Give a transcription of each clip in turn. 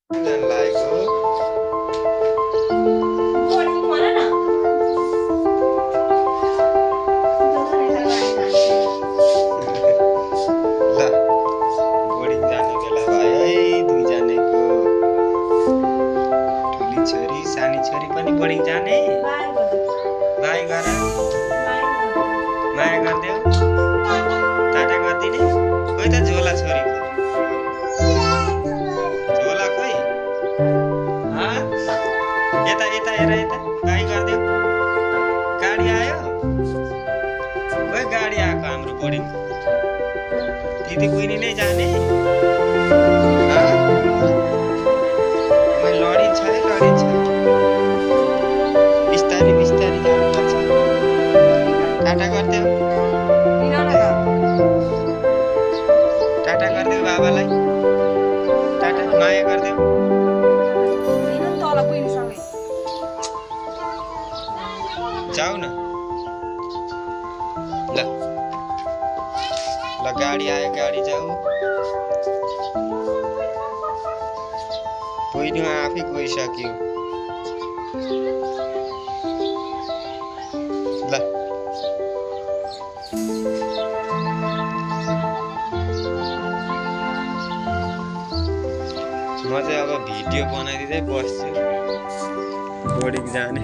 जान लागेको ल बोर्डिङ जाने बेला भयो है दुईजनाको। ठुली छोरी सानी छोरी पनि बोर्डिङ जाने। बाई गर माया गरिदेऊ टाटा गरिदिने। खोइ त झोला छोरीको झोला खोइ यता यता हेर यता बाई गरिदेऊ। गाडी आयो खोइ गाडी आएको हाम्रो बोर्डिङ। दिदी बहिनी नै जाने लडिन्छ है लडिन्छ। बिस्तारी बिस्तारी जानुपर्छ। टाटा गरिदेऊ टाटा गरिदेऊ बाबालाई। टाटा माया गरिदेऊ। जाऊ न ल ल गाडी आयो गाडी जाऊ। बहिनीमा आफै गइसक्यो ल। म चाहिँ अब भिडियो बनाइदिँदै बस्छु बोर्डिङ जाने।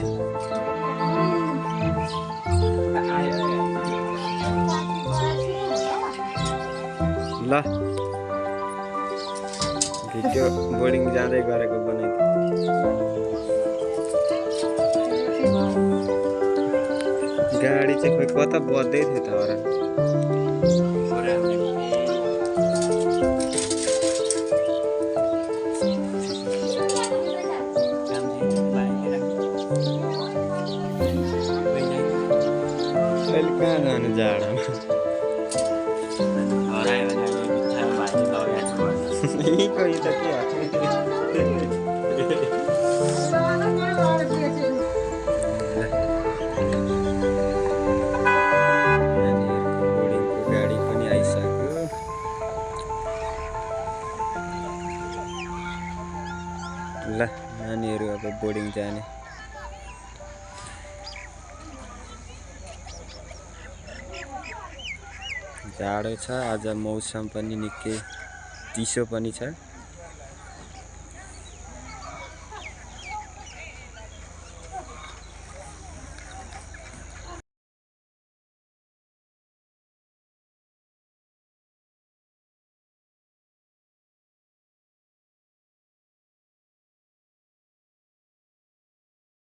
ल भिडियो बोर्डिङ जाँदै गरेको बनाइदियो। गाडी चाहिँ खोइ कता बज्दै थियो त हरान। अहिले कहाँ जानु जाडोमा। कोही त के बोर्डिङको गाडी पनि आइसक्यो। ल नानीहरू अब बोर्डिङ जाने। जाडो छ आज, मौसम पनि निकै चिसो पनि छ।